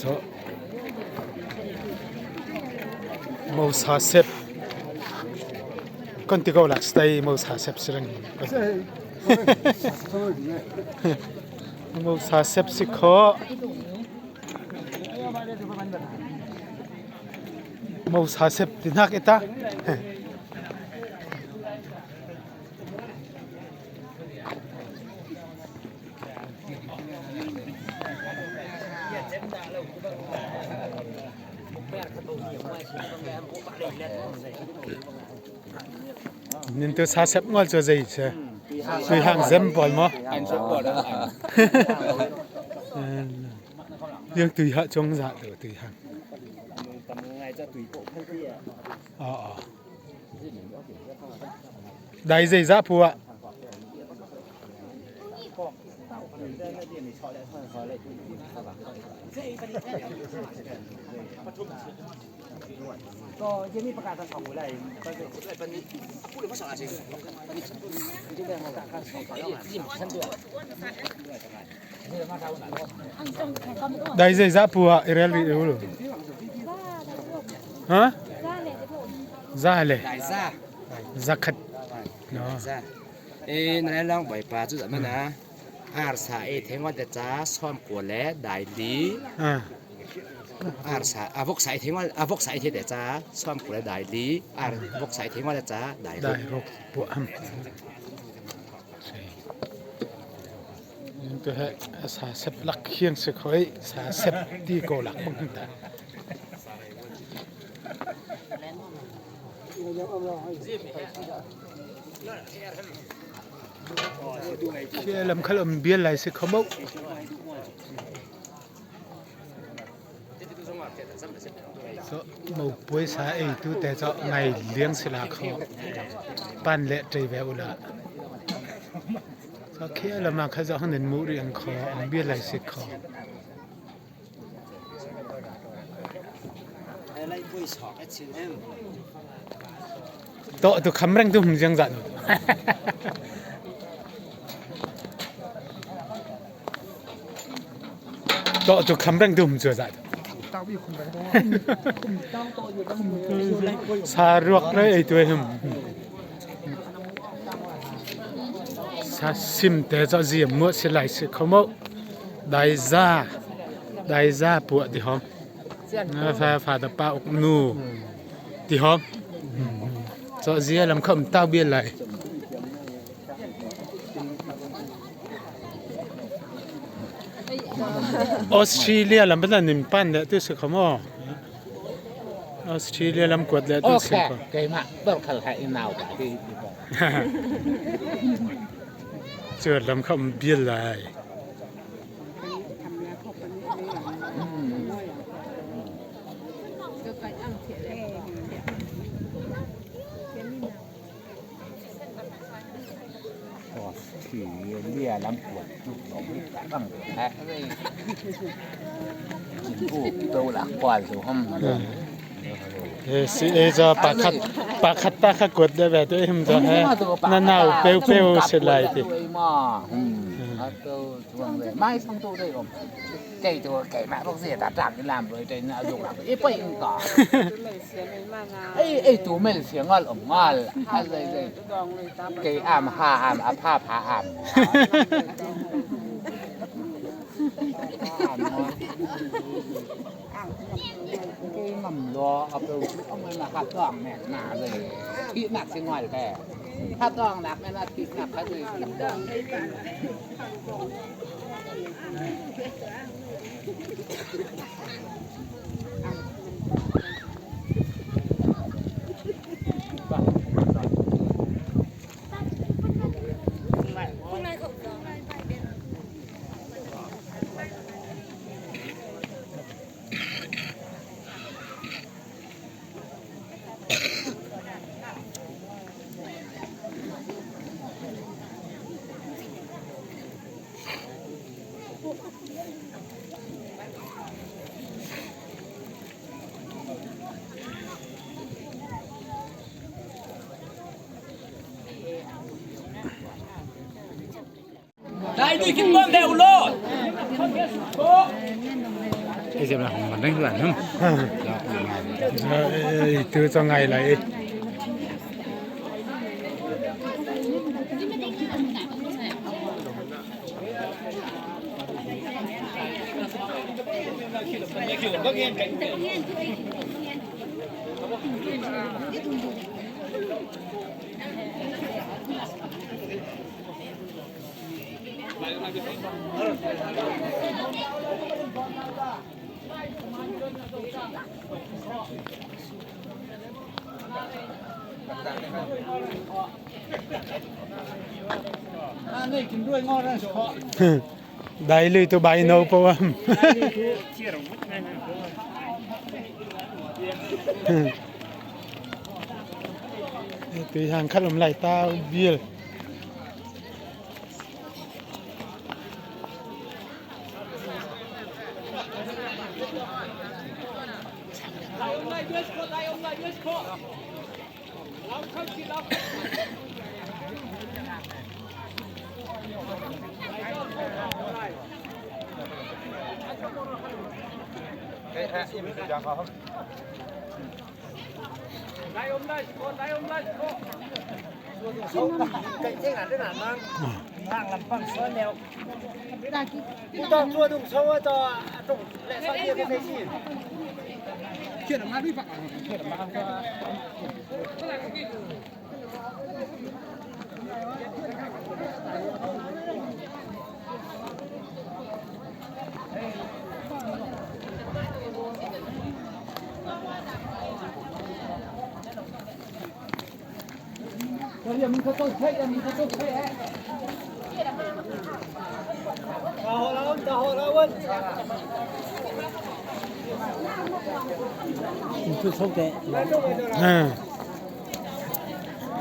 So Mosa sep kan ti ko la stay Mosa sep silang Mosa sep si kho Mosa sep ti nak ita. Nin tu sa sep ngol cu zei si? Tui hang zem pawl maw? Yang tui ha chung za tu tui hang. Ờ. Dai zei za phu ah? Dai zei za phu ah i rel rih u. Ha? Za le. Zakhat. No. E na lang bawipa cu zaman ah arsa e thengwa te ca sawm kua le dai li arsa a vok sa e thengwa a vok sa e the te ca sawm kua le dai li ar vok sa e thengwa te ca dai dai rok pu am tu he sa sep lak khiang se khoi sa sep ti ko lak bang ta. Khi lam khal um bial lai si kho mo. So mo puai sa ei tu te cho ngai liang sila kho pan le ṭei ve ula. So khi lam ah kha zo hang nin mu ri ang kho ang bial lai si kho. Tawh tu kham reng tu hum jiang zah nu. Tawh tu kham reng tu hum chua zah tu. Sa ruak re ei tu hum. Sa sim te cho ziam mu si lai si khomo. Dai za dai za puah ti hom. Fa fa ta pa uk nu ti hom. Cho zia lam kham tau bian lai. Australia lam ban nin pan le tu si khamo. Australia lam kuat le tu si ko. Keimah bal khal hai nau ka ti. Cu lam kha um bil lai. Pakhat pakhat ta kha kuat le ve te him cho he na nau peu peu si lai ti. Tu cho ngai lai. Dai lui tu bai no po am. Tùy hàng khách lùm lại tao bill.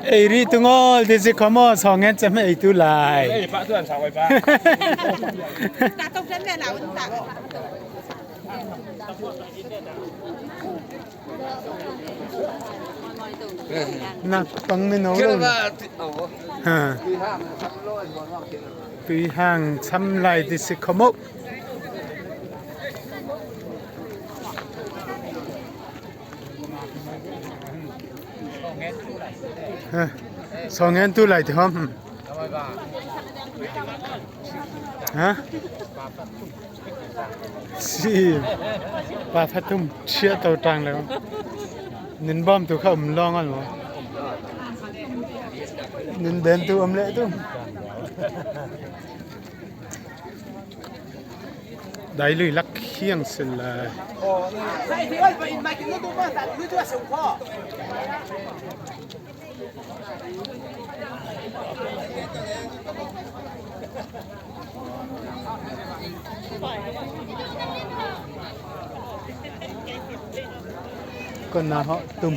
Ei ri tu ngol ti si khomo song ngen cem ei tu lai. Na pang mi no lo. Ha. Tui hang cham lai ti si khomo. Song ngen tu lai ti hom. Ha? Si pa phatum chia to tang le. Nin bom tu kha um long al mo. Nin den tu um le tu. Dai lui lak hiang sin lai. Con nào họ tum.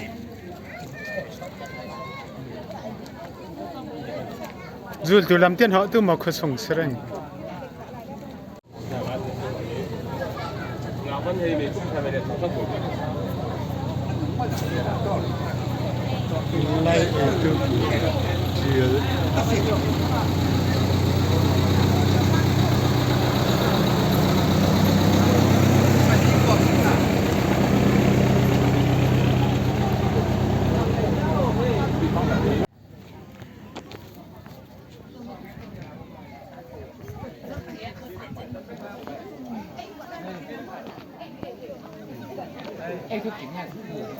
Zul tu lam tian họ tu mà khua sung sereng. Lai tu jial.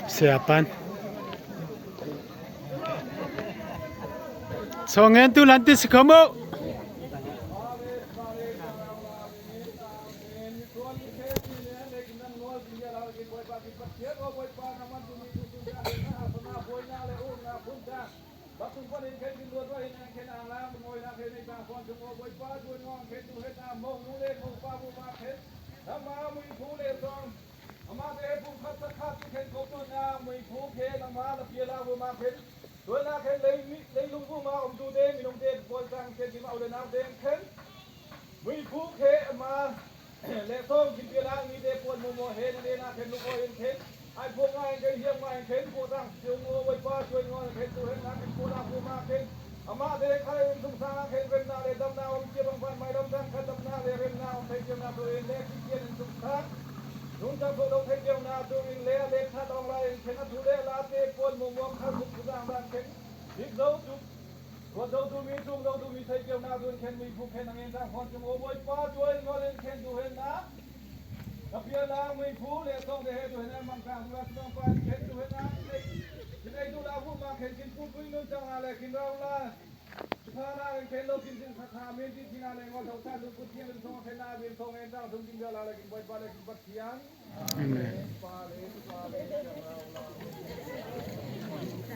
Siapan. Songen tu lanti si kamu.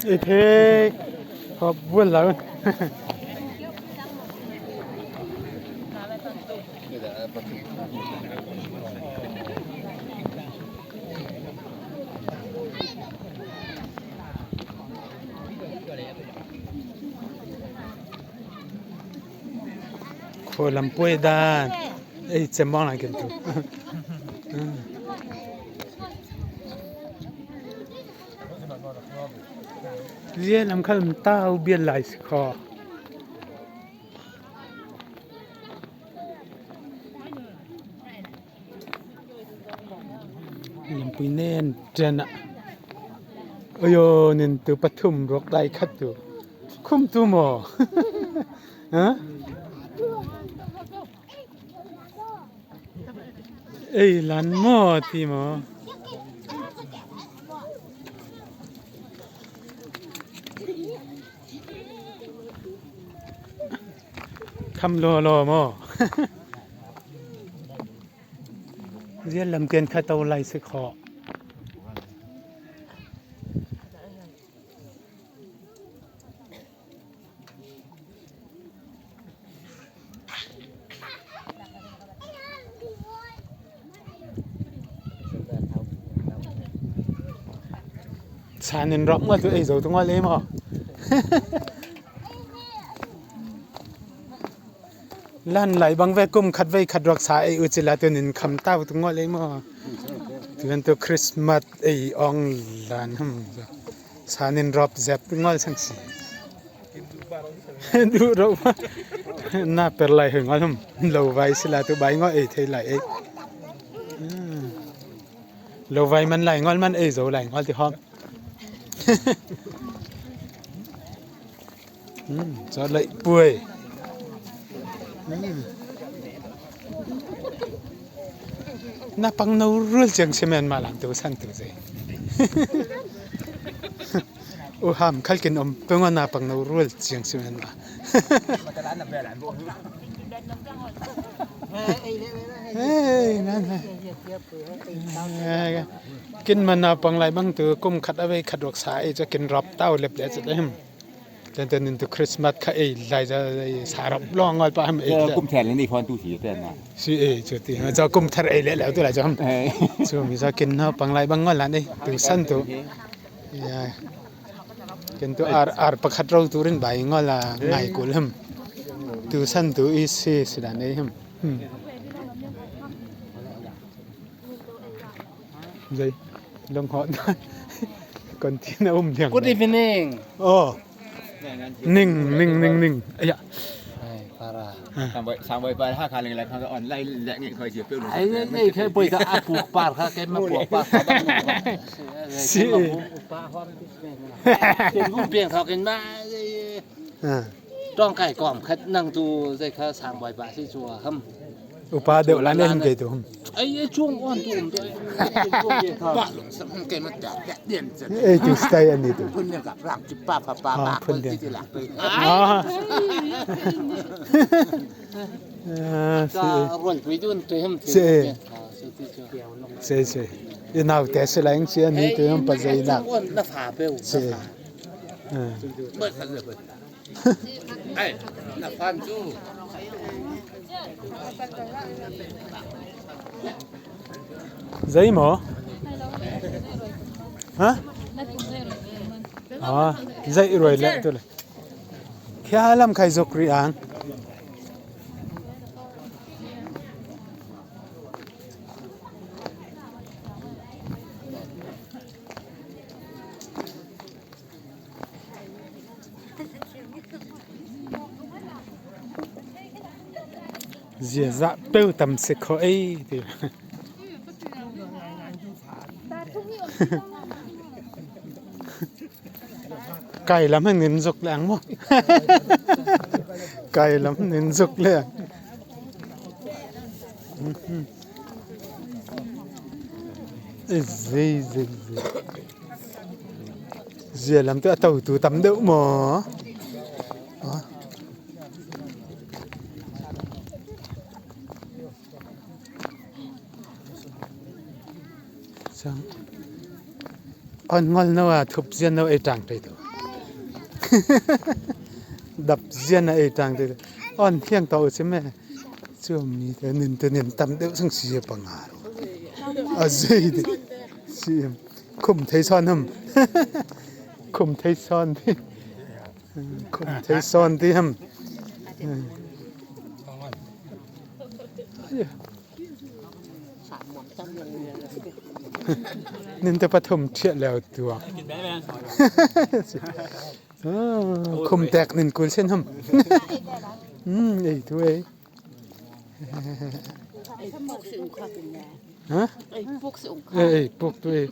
I thế có buồn lắm. Khua lam puai dan. Ei cemong lang kin tu. Lie lam khal tau bian lai si kho. Lampui nen ṭen ah ayo nin tu pathum ruak dai khat tu khum tu maw? Ei lan maw ti maw? Kham lawlaw maw? Zian lamken kha to lai si khawh. Chan in rak ma tu ei zo tu nga le maw? Lan lai bang ve kum khat vei khat rak sa ei u chila tu nin kham tau tu ngo le maw? Tuan tu Christmas ei ong lan hum sa nin rop zep tu ngol sang si. Du ro na per lai hoi ngol hum lo vai sila tu bai ngo ei thei lai ei. Lo vai man lai ngol man ei zo lai ngol ti hom. Cho lệnh puai. Na pang no rul chiang simen ma lang tu san tu zai. U ham khal kin om pengo na pang no rul chiang simen ma. Hey, nan kin man na pang lai bang tu kum khat avei khat rok sa ei cha kin rap tau lep le cha hem. Ten ten in tu Christmas kha ei lai cha sa rap long ngal pa ham ei. Kum thel ni phone tu si ten na. Si ei chu ti ha cha kum thar ei le le tu lai cha ham. Chu mi cha kin na pang lai bang ngal lan ei tu san tu. Ya. Kin tu ar ar pakhat ro turin bai ngol la ngai kul hem. Tu san tu i si sidan ei hem. Dây lông họ còn thiên um thiang. Good evening. Oh. Ning ning ning ning. Ây da. sang bai ha kha leng lai kha on lai le ngi khoi chi pe ไอ้นี่เคยปุยกับอาปลูกปาดค่ะแกมาปลูกปาดเขาบ้าง Si. ปลาความเป็นรูปเปลี่ยนเขากันมา À. ต้องไก่กล่อมคัดนั่งดูใจเขาสั่งบ่อยบาสิจัวครับ Upa deuh lan em ke tu. ไอ้ช่วงอ่อนตัวผมตัวป้าหลงสมเกมันจัดเด่นจัด Ei tu stay ani tu. พุ่นเนี่ยกับร่างจิป้าป้าป้าป้าคนที่หลักเลย À. À, ก็ si. ร่วนไปดุนตัวเฮม Si si. I nau te se lang si ani tu hum pa zai na. อ้วนหน้าผาเปลว Si. À. เบิดกันเลยเบิดไอ้หน้าฟันจู้ Giấy mỏ. Hả? À, dậy rồi lại tôi lại. Khá lắm khai dục rì án. Dìa dạ bêu tầm sẽ khó ấy thì. Kai lam hin nin zuk leng mu. Kai lam nin zuk leng. Zei zei zei. Zia lam tu a to tu tam deuh maw? On ngol no ah thup zian no ei ṭang ṭei tu. Dap zian a ei ṭang ṭei tu. On hiang to si me. Cu mi te nin te nin tam deuh sang si panga ro. A zei de si khum thei son hum. Khum thei son ti. Khum thei son ti hum. Nin te pathum ṭhiah leo tuak. Khum tek nin kul sen hum. Ei tu ei. Ei puk tu ei.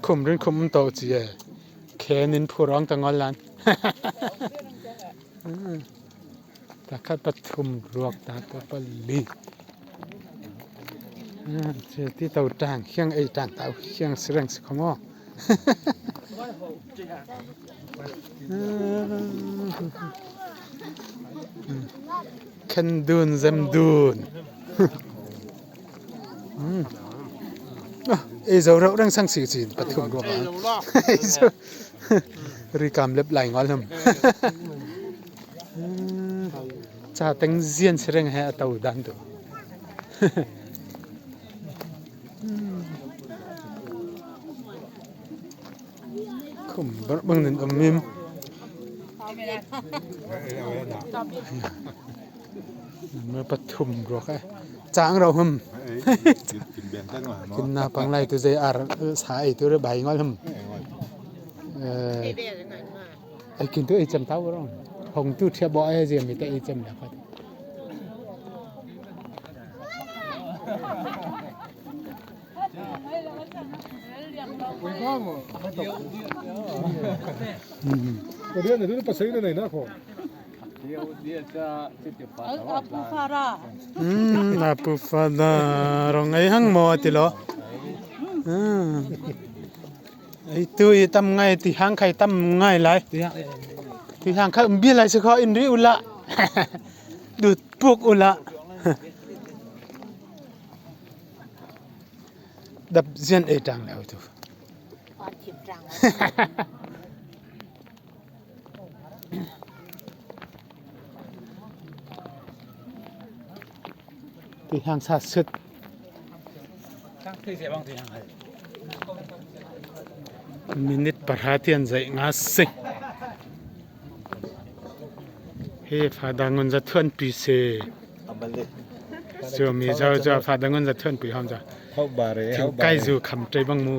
Khum rin khum to chi e. Khe nin phurong ta ngol lan. Takhat pathum ruak ta ta pali. Ti to tang hiang ei tang tau hiang sireng si khomo. Khen dun zem dun. Ei zo rau rang sang si chin pathum ruak ah. Rikam lep lai ngol hum. Ca teng zian sereng he a to dan tu. Khum bar bang nin om mim. Pathum ruak e. Chang ro hum. Kin na pang lai tu zei ar sa ei tu re bai ngol hum. Ei kin tu ei cham tau ro. Hong tu thia bo ai ziam mi te ei cham la khat. Apu fada rong ei hang maw ti lo. Ei tu i tam ngai ti hang khai tam ngai lai. Ti hang khai um bia lai si kho in ri ula. Dut puk ula. Dap zian ei tang leo tu. Ti hang sa sut. Minute pahra tian zeih nga si. Hi fa ngun za thuan pi se. Cu mi zo zo fa ngun za thuan pi hom za. Thing kai zu kham tre bang mu.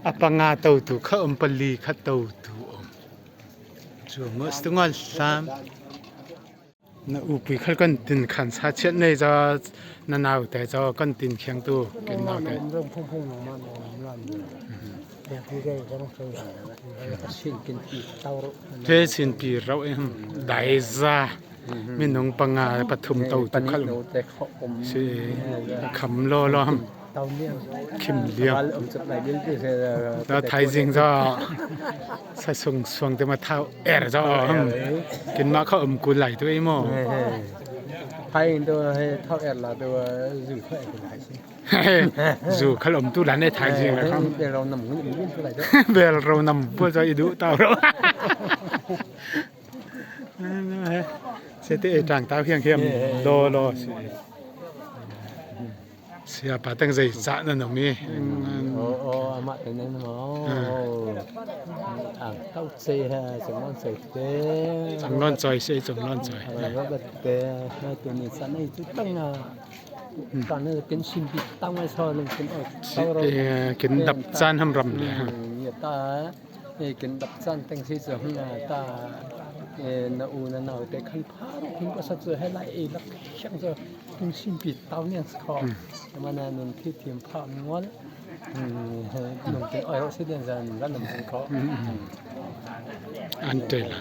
A panga to tu kha um pali kha to tu um. Cu mo stungal sam. Na upui khal kan tin khan sa chiat nei cho na nau te cho kan tin khiang tu kan nau te. Te sin pi rau em dai za minung panga pathum to tu khal si kham lo lo ham khim liam ta thai jing cho sa sung suang te ma thau er cho kin ma kha um ku lai tu ei mo Thai to he thau er la to zu kha e lai si. Zu khal um tu lan e thai jing la kham. Bel ro nam ngun tu lai. Bel ro nam pu cho i du tao ro. Se te e tang tao hiang hiam lo lo si. Sia pa tang zei cha na no mi. Ồ, mạ thế nên nó à tao chơi ha, chẳng ngon chơi thế. Chẳng ngon chơi sẽ chẳng ngon chơi. Nó bật thế, nó tụi mình sẵn này chút tăng à. Còn nó kiến xin bị tăng hay sao nên kiến ở tao rồi. Kiến đập chan hâm rầm le. Ta kiến đập chan tăng sĩ dưỡng là ta. Na u na nau te khan phar kun pasat cu he lai ei lak siang cu tung simpi tau niang si kho. Mana nun thi thiam pha ngol nung te oi ro si den zan ran nam kho. An te la.